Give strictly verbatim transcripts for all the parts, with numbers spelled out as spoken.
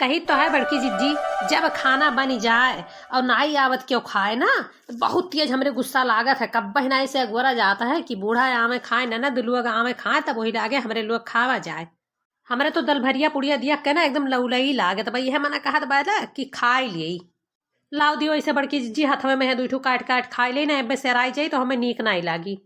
कही तो है बड़की जिज्जी, जब खाना बनि जाए और नाई आवत केउ खाए ना, तो बहुत तेज हमरे गुस्सा लागत है। कब्बहिं नाई से अगोरा जात है कि बूढ़ा आवे खाए, ननद लोग आवे खाए, तब वही लागे हमरे लोग खावा जाए। हमरे तो दलभरिया पुड़िया दिया के ना एकदम लउलई लागत बा। यह मना कहत बा ना कि खाई लियई। लाव दियो ऐसे बड़की जिज्जी, हथवे में है दुई ठू, काट काट खाई लेई ना, एबे सेराई जाई तो हमें नीक नाई लागी।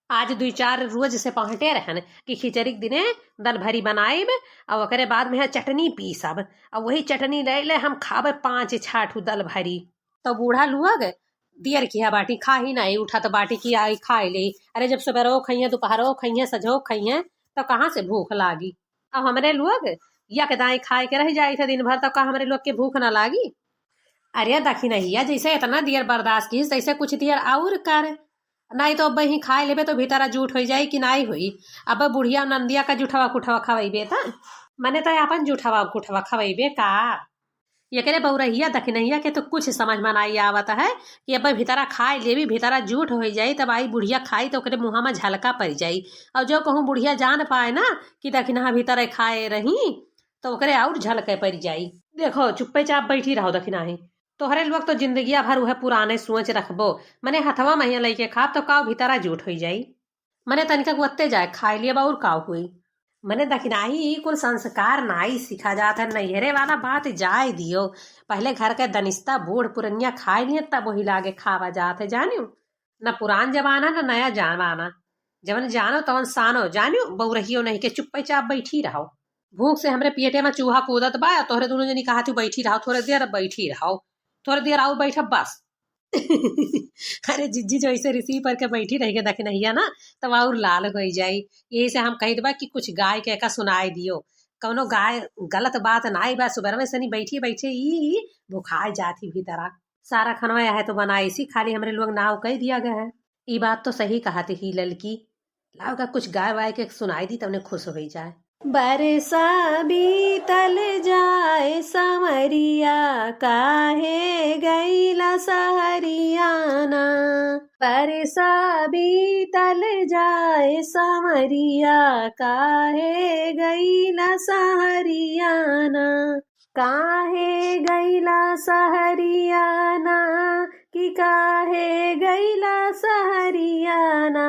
आज दुई चार रोज से पहटे रहन कि खिचड़ी के दिने दलभरी बनाइब और ओकरे बाद में है चटनी पीसब और वही चटनी ले ले हम खाबे पाँच छह ठू दलभरी। तो बूढ़ा लोग दियर किहा बाटी, खाही नाई, उठत बाटी कि आई खाई लेई। अरे जब सुबेरो खइहें, दोपहरो खइहें, सझो खइहें, तो कहाँ से भूख लागी? अब हमरे लोग यक दाई खाए के रह जाई थे दिन भर, तो का हमरे लोग के भूख ना लागी? अरे दखिनहिया, जैसे इतना दियर बर्दाश्त कीस, तैसे कुछ दियर और कर, नाई तो अब ही खाए लेबे तो भीतरा जूठ होई जाई कि नाई होई। अब बुढ़िया नंदिया का जूठवा कुठवा खवैबे त, मने तो अपन जूठवा कुठवा खवैबे का? एकरे बउरहिया दखिनहिया के तो कुछ समझ में नाई आवत है कि अब भीतरा खाए लेबी, भीतरा जूठ होई जाई, तब आई बुढ़िया खाई तो ओकरे मुँहा में झलका पड़ जाई। और जो कहूँ बुढ़िया जान पाए ना कि दखिनहा भीतरे खाए रही, तो ओकरे और झलके पड़ जाई। देखो, चुप्पे चाप बैठी रहो दखिनही। तोहरे लोग तो जिंदगिया भर उहे पुराने सोच रखबो, मने हथवा महिया लइके खाब तो काव भीतरा जूठ होई जाई। मने तनिका गुत्ते जाए खाए लिए और काव हुई। मने दखिनही ई कुल संस्कार नाई सीखा जात है, नैहरे वाला बात जाए दियो। पहले घर के दनिस्ता बूढ़ पुरनिया खाए लिए तब वही लागे खावा जात है, जानियो। न पुरान जमाना, न नया जमाना। जवन जानो तवन सानो, जानियो, बउरहियो नहीं के चुप्पे चाप बैठी रहो। भूख से हमरे पेटे में चूहा कूदत बा, तोहरे दुनो जनी कहत हू बैठी रहो, थोड़े देर बैठी रहो, थोड़े देर और बैठब बस। अरे जिज्जी जो ऐसे रिसी पर के बैठी रही के दखिनहिया ना, तब और लाल होई जाई। यही से हम कहित बा कि कुछ गाय के का सुनाई दियो। कौनो गाय गलत बात नाई बा, सुबह में सनी बैठी बैठे ई, ई भुखाए जाती भीतरा। सारा खनवा यह तो बनाई सी, खाली हमरे लोग नाव कह दिया गया है। ई बात तो सही कहत ही ललकी। लाओ का कुछ गाय वाय के सुनाई दी, तब उन्हें खुश होई जाए। बरसा बीतल जाए सांवरिया, काहे गइला सहरियाना। बरसा बीतल जाए सांवरिया, काहे गइला सहरियाना। काहे गइला सहरियाना, कि काहे गइला सहरियाना।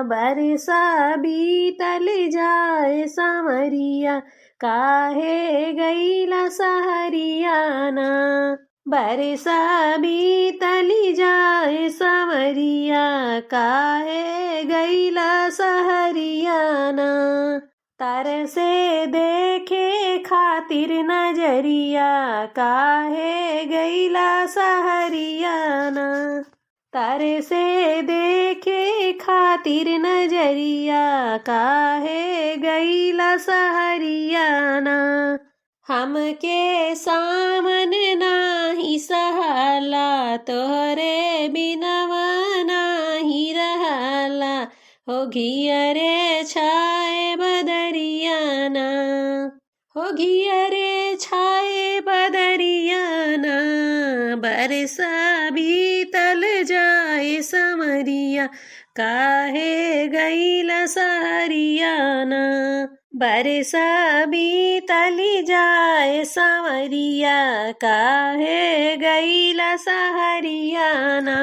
बरसा बीतल जाए सांवरिया, काहे गइला सहरियाना। बरसा बीतल जाए सांवरिया, काहे गइला सहरियाना। तरसे देखे खातिर नजरिया, काहे गइला सहरियाना। तरसे देखे खातिर नजरिया, काहे गइला सहरियाना। हमके सावन नाही सहाला, तोहरे बिनवा नाही रहाला। हो घियरे छाए बदरियाना, हो घियरे छाए बदरियाना। बरसा बीतल जाए सांवरिया, काहे गइला सहरियाना। बरसा बीतल जाए सांवरिया, काहे गइला सहरियाना।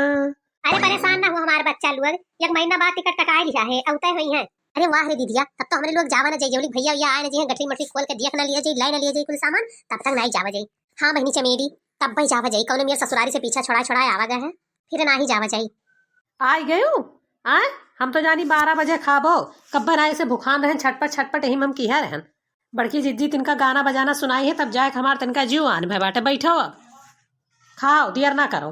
अरे परेशान ना हो हमार बच्चा लोग, एक महीना बाद टिकट कटाए लिहा है, अउते होइहैं। अरे वाह रे दीदिया, तब तो हमरे लोग जावा ना जाई, जौली भैया, भैया आए ना जाई, गठरी मठरी खोल के देख ना लिया जाई, लै ना लिया जाई कुल सामान, तब तक नाई जावा जाई। हाँ बहिनी चमेली, तब भाई जावा जाई, कौनो मेर ससुरारी से पीछा छोड़ा छोड़ा आवा गए हैं, फिर नाही जावा जाई। आई गयू? आए, हम तो जानी बारह बजे खाबो, कब बनाए से भुखान रहन, छटपट छटपट यही में हम किहा रहन। बड़की जिज्जी तिनका गाना बजाना सुनाई है, तब जाए के हमार तनिका जीव आन भय बाटे। बैठो अब, खाओ, देर ना करो।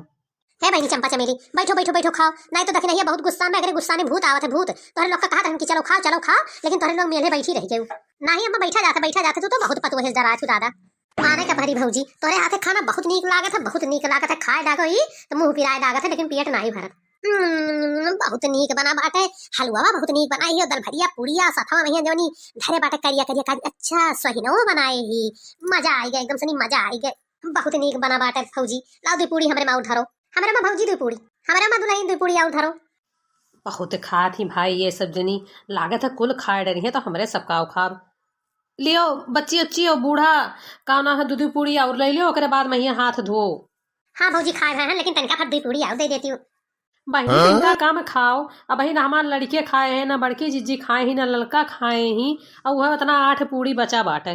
हे बहिनी चंपा चमेली, बैठो, बैठो, बैठो, खाओ। नाहीं तो दखिनहिया बहुत गुस्सा में, अगरे गुस्सा में भूत आवत है, भूत। तोहरे लोग का कहत हम कि चलो खाओ, चलो खाओ, लेकिन तोहरे लोग मेले बैठी रह गयू। नाहीं अम्मा, बैठा जात है, बैठा जात है, तू तो बहुत पतोह है जरा, तू दादा। माने का परी भौजी, तोहरे हाथे खाना बहुत नीक लागत है, बहुत नीक लागत है, खाए लागो ही तो मुँह पिराए लागत है, लेकिन पेट नाहीं भरत। हम्म, बहुत नीक बना बाटे, हलवा बहुत नीक बनाई हो, दलभरिया, पुड़िया, सथवा में जौनी धरे बाटे करिया करिया, करिया, अच्छा सोहिनो बनाए ही, मजा आई गए, एकदम सनी मजा आई गए। बहुत नीक बना बाटे भौजी, लाओ दुई पूड़ी हमरे माँ धरो, हमरे माँ भौजी दुई पूड़ी, हमरे माँ दुलहिन दुई पूड़ी और धरो। बहुत खात ही भाई ये सब जनी, लागत है कुल खाए डरी है तो हमरे सबका खाब। लियो बच्ची उच्ची और बूढ़ा, का ना है, दू दू पूड़ी और ले लियो, ओकरे बाद में ही हाथ धो। हाँ भौजी, खाए भए हैं, लेकिन तनिका भर दुई पूड़ी और दे देती हूँ। बहिनी, हाँ? तनिका कम खाओ, अबहिन हमार लड़िके खाए हैं, ना बड़की जिज्जी खाए ही, ना ललका खाए ही, और वह उतना आठ पूड़ी बचा बाटे।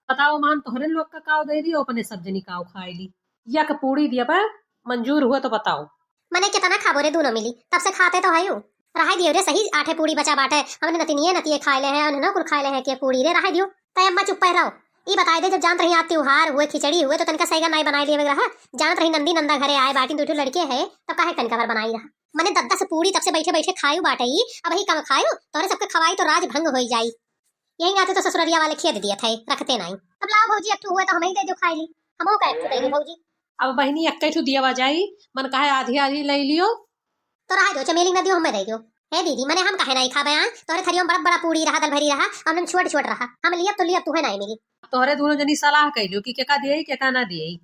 बताओ मान, तोहरे लोग का काव दे दियो, अपने सब जनी काव खाए ली। यक पूड़ी दिया बा, मंजूर हुआ तो बताओ। मने कितना खाबो रे दूनो मिली, तब से खाते तो हयू। रहाई दियो रे, सही आठे पूड़ी बचा बाटे, हमने नतिनिये नतिये खाए ले हैं, उन्हें कुल खाए ले हैं के पूड़ी रे, रहाई दियो। तय अम्मा चुप रहो। ई बताए दे, जब जानत रही आज त्योहार हुए, खिचड़ी हुए, तो तनिका सैगा नाई बनाए लिए रहा। जानत रही नंदी नंदा घरे आए बाटी, दू ठो लड़िके है, तब काहे तनिका भर बनाई रहा। मने दस दस पूड़ी तब से बैठे बैठे खायू बाटे ई, अबही कम खायू, तोहरे सबके खवाई तो राज भंग होई जाई। यही नाते तो ससुररिया वाले खेद दिए थे, रखते नाई। अब लाओ भौजी, एक ठो हुए तो हमही दे दियो खाए ली, हमहू का एक ठो दे दी भौजी। अब बहिनी, एक ठो दिया जाई, मन काहे आधी आधी ले लियो। तो रहा दियो, चमेली ना दियो, हमें दे दियो। हे दीदी, मने हम काहे नाई खाबे आए? तोहरे थरियो में बड़ा बड़ा पूड़ी रहा, दल भरी रहा, हमने छोट छोट रहा, हम लियब तो लियब, तुहे नाई मिली। तोहरे दोनों जनी सलाह कैलियो कि केका दिए, केका ना दिए।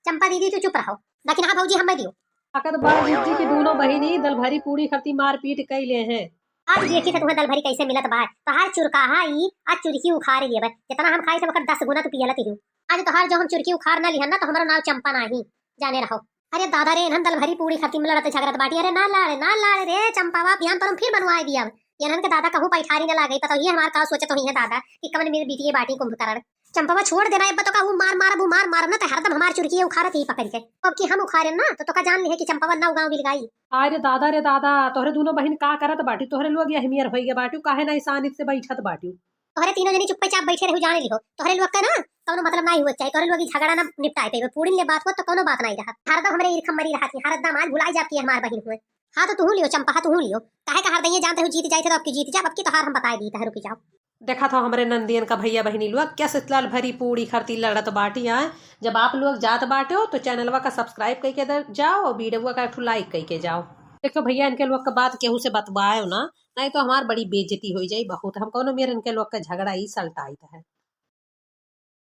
चंपा दीदी, तू चुप रहो। लेकिन हाँ भौजी, हमें दियो। अकद बड़ जिज्जी की दोनों बहिनी दल भरी पूड़ी खरती मारपीट कइ ले हैं। आज देखी थे तुम्हें दल भरी कैसे मिलत बा। तोहार चुरकाहा ई आज चुरकी उखाड़ लिए बा। जितना हम खाई थे ओकर दस गुना तू पियलत ही। आज तोहार जो हम चुरकी उखाड़ ना लिहन ना, तो हमारा नाव चंपा नाही, जाने रहो। अरे दादा रे, इन्हन दल भरी पूड़ी खरती में लड़त झगड़त बाटी। अरे ना लड़, ना लड़ रे चंपावा, बिहान पर हम फिर बनवाए दिया। इन्हन के दादा कहूँ पैठारी ना लागे, पता ही हमार का सोचत होई है दादा कि कवन मेरे बिटिये बाटी कुंभकर्ण। चंपावा छोड़ देना, अब तो का ऊ मार मारब, ऊ मार मारब ना, तो हरदम हमार चुरकिये उखाड़त ही पकड़ के। अब की हम उखाड़े ना, तो, तो का जान लिहे कि चंपावा ना उगाव बिलगाई। अरे दादा रे दादा, तोहरे दोनों बहिन का करत बाटी? तोहरे लोग यही मियर होई गए बाटी, काहे ना ईसानित से बैठत बाटी? तोहरे तीनों जनी चुप्पे चाप बैठे रहू, जाने लिहो। तोहरे लोग का ना कौनो मतलब नाही हुए के चाही, तोहरे लोग ई झगड़ा ना निपटाए पे, पूरी ले बात हुआ तो कौनो बात नाही रहा। हरदम हमरे ईर्खम मरी रहा थी, हरदम आज भुलाई जाब कि हमार बहिन हुए। हाँ तो तुहू लियो चंपा, हाँ तुहू लियो, काहे का हरदम ये जानत रहू जीत जाइत है तो अब की जीत जाब, अब की तोहार हम बताए दी तहरु की जाओ। देखत हो हमरे नंदियन का भैया बहिनी लोग, क्या सितलाल भरी पूड़ी खरती लड़त बाटी आए। जब आप लोग जात बाटे हो तो चैनलवा का subscribe कइके दे जाओ और वीडियोवा का एक ठो like कइके जाओ। देखो भैया, इनके लोग का बात केहू से बतवायो ना, नहीं तो हमार बड़ी बेइज्जती हो जाई बहुत। हम कौनो मेर इनके लोग का झगड़ा ही सलटाइत है।